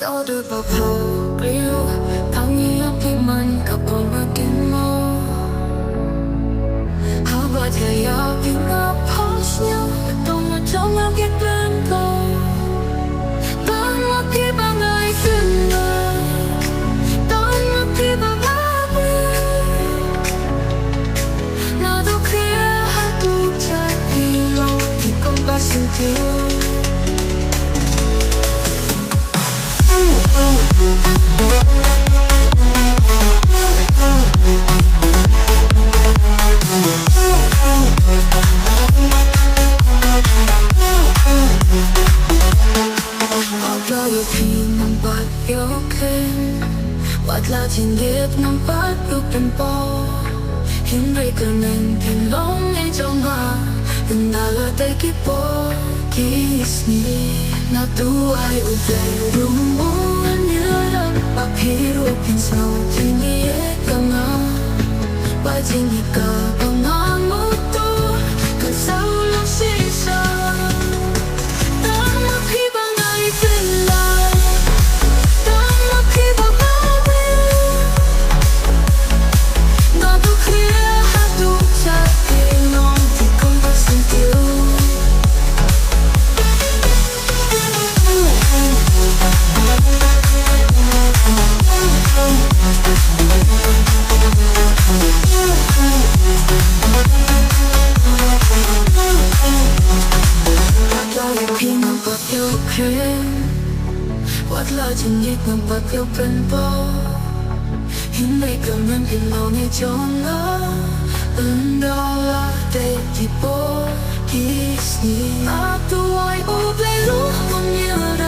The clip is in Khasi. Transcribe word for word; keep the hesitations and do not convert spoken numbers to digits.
Order ba pha briew, tang ïa phi man ka por ba kin mo. Haba ïa phi nga pha sñiaw, tang ma jong nga ki plan ko. Tang ma phi ba ngai sñiaw, tang ma phi ba ngai. Naduh khia haduh jait phi long ki kong ba sngewthuh. Wat la ïoh khih ngam pat ïoh khlem, wat la jingïeit ngam pat ïoh pynpaw. Hynrei kyrmen phin long i jong nga, ynda la dei ki por ki sngi. Naduh ai U Blei ruh mo ngan ïalam, ba phi ruh phin sngew jingïeit ka nga. Ba jingïeit kaba nga mutdur kan sa long shisha. Tang ma phi ba ngai pynlait, tang ma phi ba ngai. Naduh khia haduh jait phi long ki kong ba sngewthuh. Wat la ïoh khih ngam pat ïoh khlem, wat la jingïeit ngam pat ïoh pynpaw. Hynrei kyrmen phin long i jong nga, ynda la dei ki por ki sngi. Naduh ai U Blei ruh mo ngan ïalam,